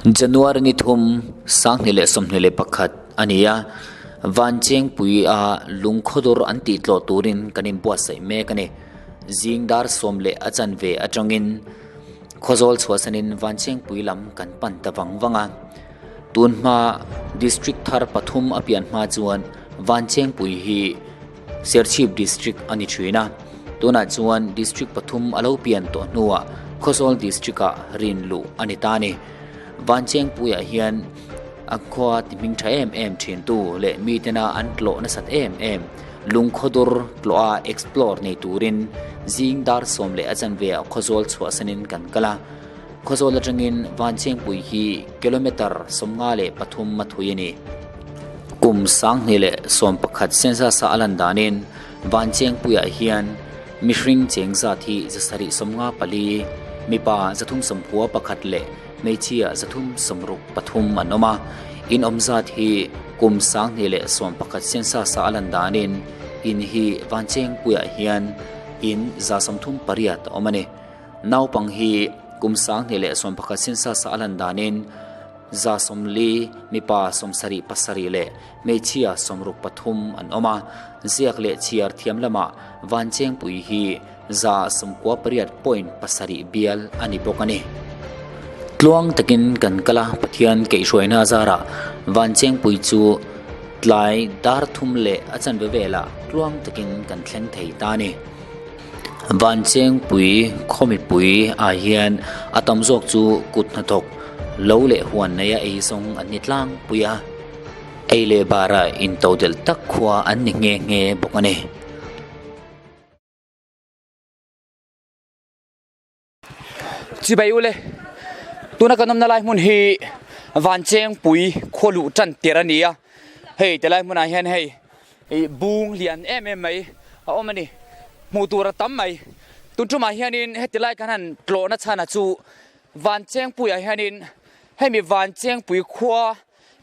January ni thum 2021 a ni a, Vanchengpui a lungkhawdur an tih tlawh turin kan inbuatsaih mek a ni. Zing dar sawm leh a chanve atangin Khawzawl chhuahsanin Vanchengpui lam kan pan ta vang vang a. Tunhma District thar pathum a pian hma chuan Vanchengpui hi Serchhip District a ni thin a, tunah chuan District pathum a lo pian tawh hnuah Khawzawl District-ah rin luh a ni ta a ni. Vanchengpuiah hian a khua ti hming tha em em thintu leh mitena an tlawh nasat em em lungkhawdur tlawha explore nei turin zing dar sawm leh a chanve ah Khawzawl chhuahsanin kan kal a. Khawzawl atangin Vanchengpui hi kilometre 53 a thui a ni. Kum 2011 census a a lan danin Vanchengpuiah hian mihring cheng zat hi 754, mipa 391 leh hmeichhia 363 an awm a. In awm zat hi kum 2011 census a a lan danin in hi Vanchengpuiah hian in 38 a awm a ni. Naupang hi kum 2011 census a a lan danin 40 mipa 77 leh hmeichhia 63 an awm a. Ziak leh chhiar thiam lamah Vanchengpui hi 98.7 bial a ni bawk a ni. Tluang takin kan kal a, Pathian keihhruaina a zarah Vanchengpui chu tlai dar thum leh a chanve velah tluang takin kan thleng thei ta a ni. Vanchengpui khawmipui ah hian a tam zawk chu kut hnathawk lo leh huan neia ei zawng an ni tlangpui a, ei leh bara intodelh tak khua an ni nghe nghe bawk a ni. Chibai ule, tuna kan awmna lai hmun hi Vanchengpui khua luh tan tir a ni a, hei tilai hmunah hian hei ih bung lian em em mai a awm a ni, hmuh tur a tam mai. Tun tumah hianin heti lai kan han tlawhna chhana chu Vanchengpuiah hianin hemi Vanchengpui khua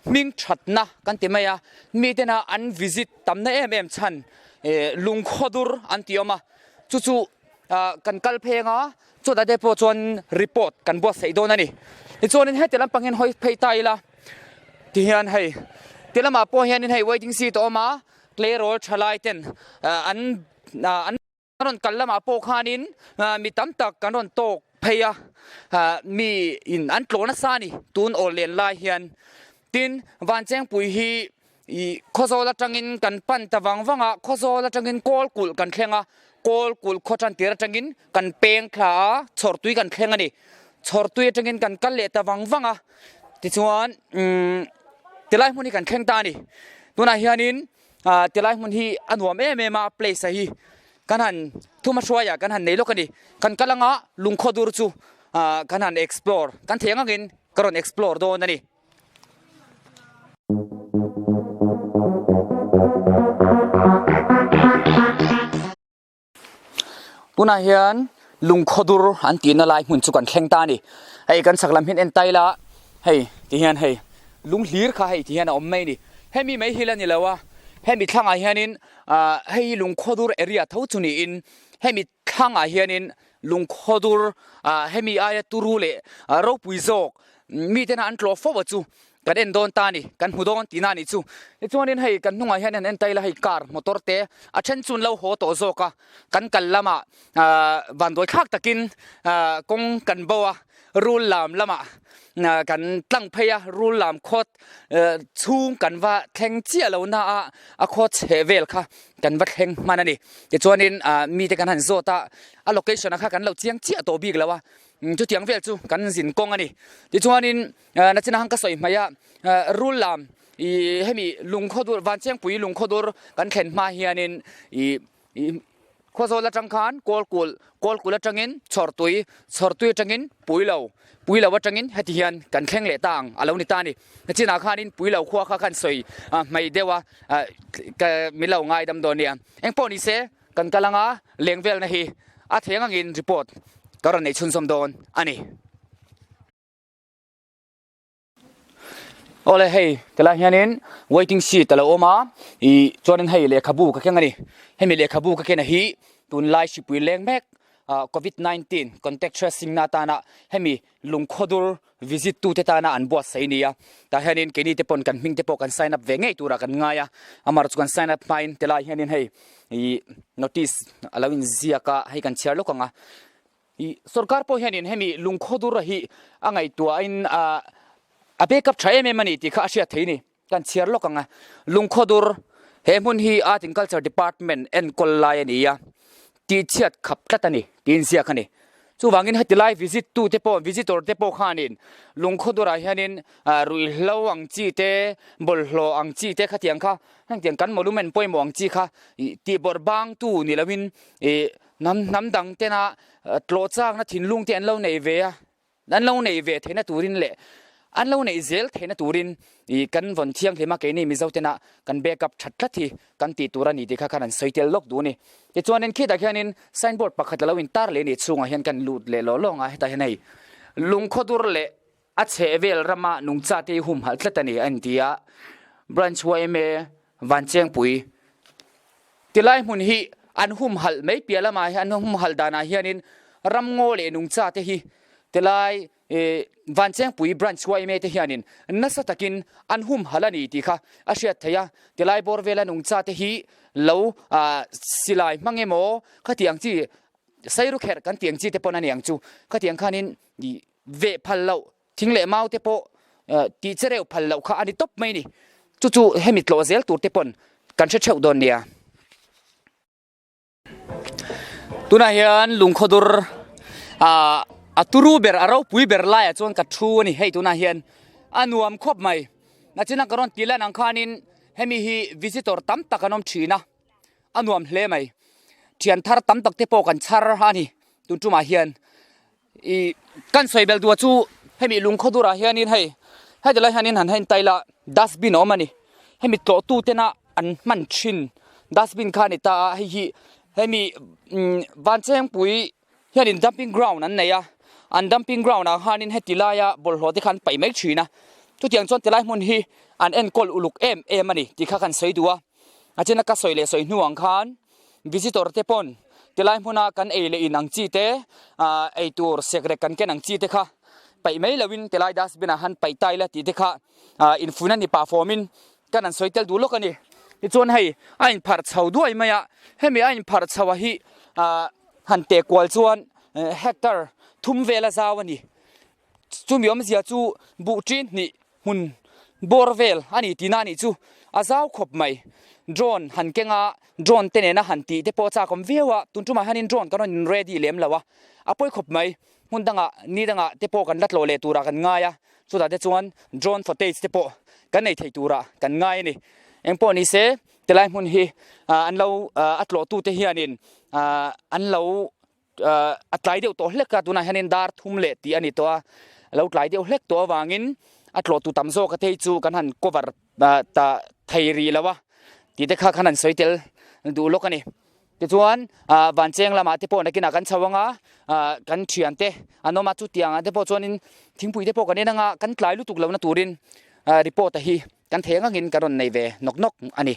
hming thatna kan ti mai a, mitena an visit tamna em em chhan ih lungkhawdur an ti awm a, chu chu. Kan kal pheng a, chutah te pawh chuan report kan buatsaih dawn a ni. Tichuanin heti lampang hian hawi phei ta ila tihian hei ti lamah pawh hianin hei waiting seat a awm a, tleirawl thalai ten an an rawn kal lamah pawh khanin mi tam tak kan rawn tawk phei a, mi in an tlawh nasa a ni tun awl len lai hian. Tin, Vanchengpui hi Ih, Khawzawl atangin kan pan ta vang vang a, Khawzawl atangin Kawl kulh kan thleng a, Kawl kulh khaw tan tir atangin kan peng thla a, Chhawrtui kan thleng a ni. Chhawrtui atangin kan kal leh ta vang vang a, tichuan umm tilai hmun hi kan thleng ta a ni. Tunah hianin ah tilai hmun hi a nuam em em a, place a hi kan han thuma hruaiah kan han nei lawk a ni. Kan kal anga lungkhawdur chu ah kan han explore, kan thei ang angin ka rawn explore dawn a ni. Tunah hian lungkhawdur an tihna lai hmun chu kan thleng ta a ni. Hei kan chhak lam hian en tai la, hei ti hian hei lung hlir kha hei ti hian a awm mai a ni. Hemi mai hi la ni lo a, hemi thlangah hianin ah hei hi lungkhawdur area tho chu niin hemi thlangah hianin lungkhawdur ah hemi aia turu leh ropui zawk mite an tlawh fo a chu kan en dawn ta a ni, kan hmu dawn tihna a nih chu. Tichuanin hei kan hnungah hian an en taila hei car motor te a then chu an lo haw tawh zawk a, kan kal lamah ah vanduai thlak takin ah kawng kan bo a, rul lam lamah kan tlang phei a, rul lam khawt chhung kan va thleng chiah lo na a, a khaw chheh vel kha kan va thleng hman a ni. Tichuanin ah mite kan han zawt a, a location a kha kan lo chiang chiah tawh bik lo a, chutiang vel chu kan zin kawng a ni. Tichuanin nachina hang ka sawi hmai a, rul lam ih hemi lungkhawdur Vanchengpui lungkhawdur kan thlen hma hianin ih ih Khawzawl atang khan Kawlkulh, Kawlkulh atangin Chhawrtui, Chhawrtui atangin Puilo, Puilo atangin heti hian kan thleng leh ta ang a lo ni ta a ni. Nachinah khanin Puilo khua kha khan sawi hmei deuh a, ka min lo ngaidam dawn nia. Engpawh ni se kan kal anga leng velna hi a theng angin report ka rawn nei chhunzawm dawn a ni. Awle hei tilai hianin waiting seat a lo awm a ih chuanin hei lehkhabu ka keng a ni hemi lehkhabu ka ken a hi tunlai hripui leng mek. Covid 19 contact tracing na atana hemi lungkhawdur visit tute tana an buatsaih a ni a. Tah hianin keini te pawn kan hming te pawh kan sign up ve ngei turah kan ngai a, amaherawhchu chu kan sign up hmain tilai hianin hei ih notice a lo inziak a, hei kan chhiar lawk ang a. Ih sorkar pawh hianin hemi lungkhawdur hi a ngaihtuahin ah a backup tha em em a ni tih kha a hriat theih a ni. Kan chhiar lawk ang a, Lungkhawdur, he hmun hi Art and Culture Department enkawl lai a ni a, tihchhiat khap tlat a ni tiin ziak a ni. Chuvangin heti lai visit tu te pawh, visitor te pawh khanin Lungkhawdurah hianin ruihhlo ang chi te, bawlhhlawh ang chi te khatiang kha, hengtiang kan monument pawimawh ang chi kha tihbawrh bangtu ni loin ih hnam hnam dang tena tlawh chakna thinlung te an lo nei ve a. An lo neih ve theihna turin leh an lo neih zel theihna turin ih kan vawn thianghlim a, keini Mizo tena kan backup that tlat hi kan tih tur a ni tih kha khan an sawi tel lawk duh a ni. Tichuanin khitah khianin signboard pakhat a lo intar leh a ni chhungah hian kan lut leh lawh lawng a, hetah hian hei Lungkhawdur leh a chhehvel rama nungcha te hi humhalh tlat a ni a inti a, Branch yma Vanchengpui Tilai hmun hi an humhalh mai piah lamah hian an humhalh danah hianin ramngaw leh nungcha te hi tilai Vanchengpui branch yma te hianin nasa takin an humhalh a ni tih kha a hriat theih a. Tilai bawr vela nungcha te hi lo silai hmang emaw khatiang chi sairukherh kan tih ang chi te pawn a ni ang chu khatiang khanin veh phal loh Thing leh mau te pawh tih che reuh phal loh kha a ni tawp mai ni. Chu chu hemi tlawh zel tur te pawn kan hre theuh dawn nia. Tunah hian lungkhawdur ah a turu ber a ropui ber laiah chuan ka thu a ni. Hei tunah hian a nuam khawp mai. Nachina ka rawn tih lan ang khanin hemi hi visitor tam tak an awm thin a, a nuam hle mai. Thian thar tam tak te pawh kan chhar a ni tun tumah hian. I kan sawi bel duah chu hemi lungkhaw durah hianin hei heti lai hianin han en taila dustbin a awm a ni hemi tlawh tu tena an hman thin dustbin kha a ni ta a hei hi hemi umm Vanchengpui hianin dumping ground an nei a an dumping ground ah khanin heti laia bawlhhlawh te kha an paih mai thin a chutiang chuan tilai hmun hi an enkawl uluk em em a ni tih kha kan sawi duh a a chena ka sawi leh sawi hnu ang khan. Visitor te pawn tilai hmuna kan ei leh in ang chi te ah ei tur sekrek kan ken ang chi te kha paih mai loin tilai dustbin ah han paih ta ila tih te kha ah infuina ni pah fawmin kan han sawi tel duh lawk a ni. Tichuan hei a inpharh chho duai mai a, hemi a inpharh chho ah hi ah han teh kual chuan hectare thum vel a zau a ni. Chumi awmzia chu buh ṭin hnih hmun bawr vel a ni tihna a nih chu a zau khawp mai. Drone han keng a, drone te nena han tih te pawh a chak awm viau a, tun tumah hianin drone kan rawn in ready lem lo a, a pawi khawp mai. Hmun dangah ni dangah te pawh kan la tlawh leh turah kan ngai a, chutah te chuan drone footage te pawh kan nei thei turah kan ngai a ni. Engpawh ni se tilai hmun hi an lo a tlawhtute hianin an lo a tlai deuh tawh hlek a tunah hianin dar thum leh tih a ni tawh a lo tlai deuh hlek tawh avangin a tlawhtu tam zawk a te hi chu kan han cover ta thei rih lo a tih te kha khan an sawi tel duh lawk a ni tichuan ah vancheng lamah te pawh nakinah kan chho ang a ah kan thian te an awm a chutiang ah te pawh chuanin thingpui te pawh kan en ang a kan tlai lutuk lohna turin ah report a hi kan thei ang angin kan rawn nei ve nawk nawk a ni.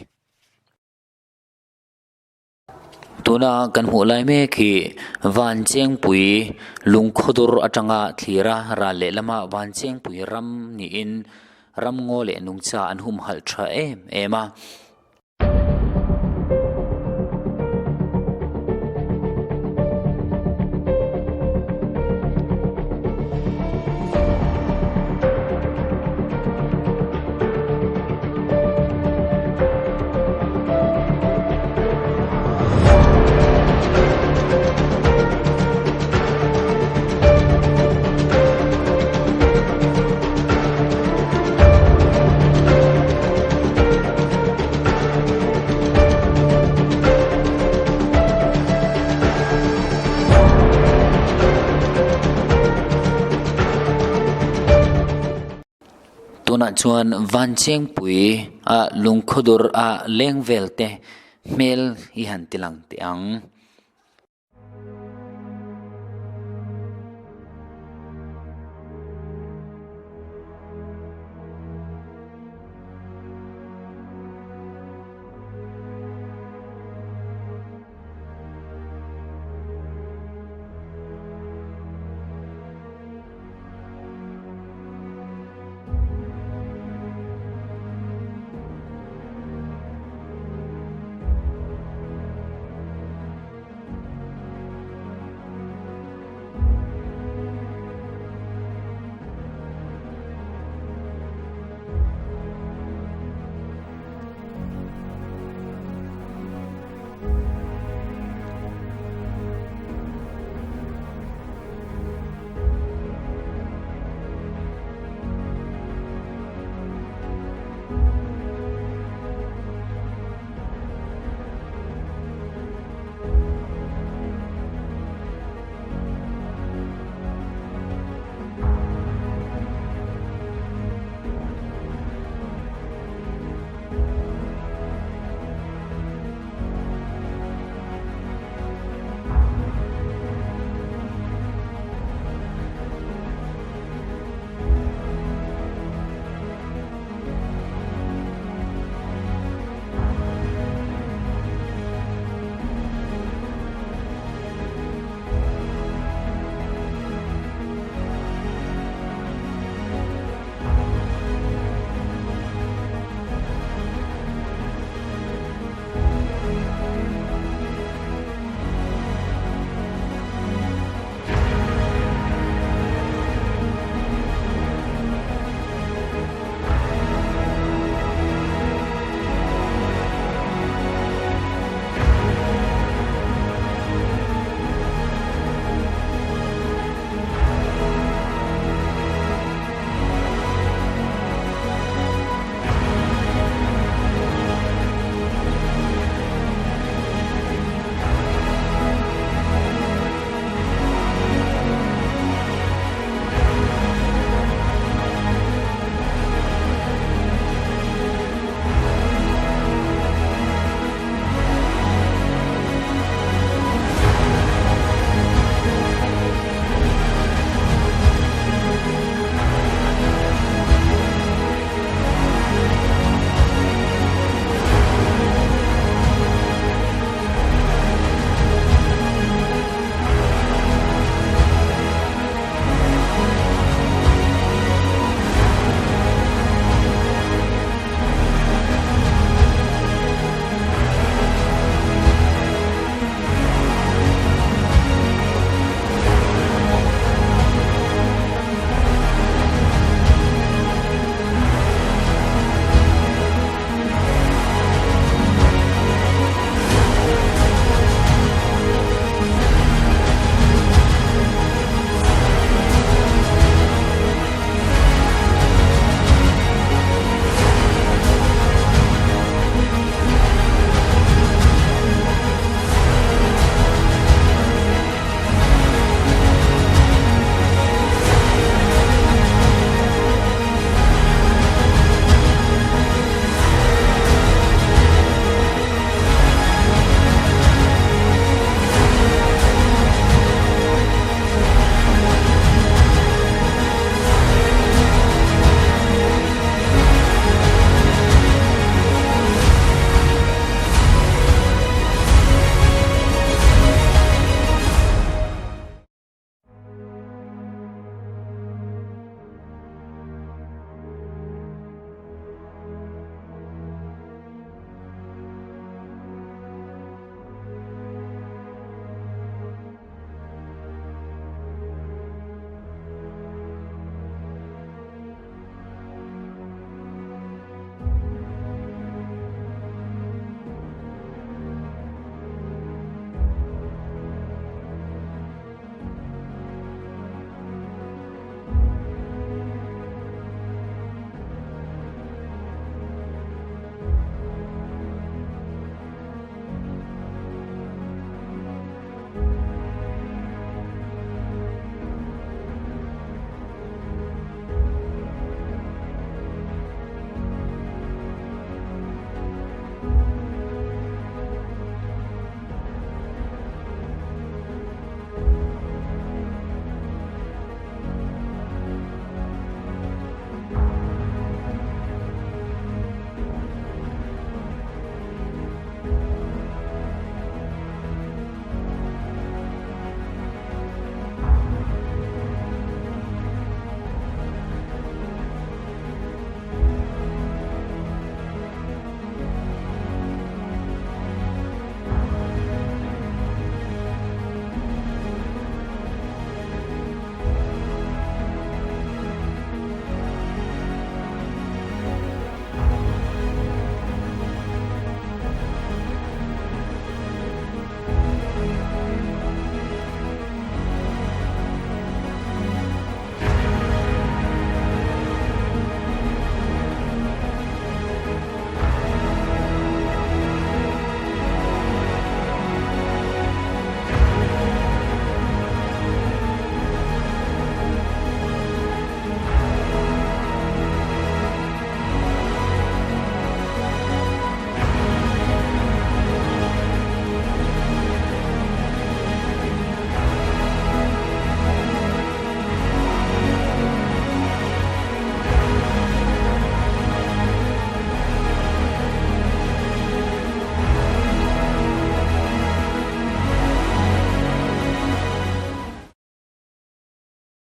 Tuna kan hmuh lai mek hi Vanchengpui lungkhawdur atanga thlir a ral leh lama Vanchengpui ram niin ramngaw leh nungcha an humhalh tha em em a. Tunah chuan Vanchengpui ah lungkhawdur ah leng vel te hmel hi han ti lang teh ang.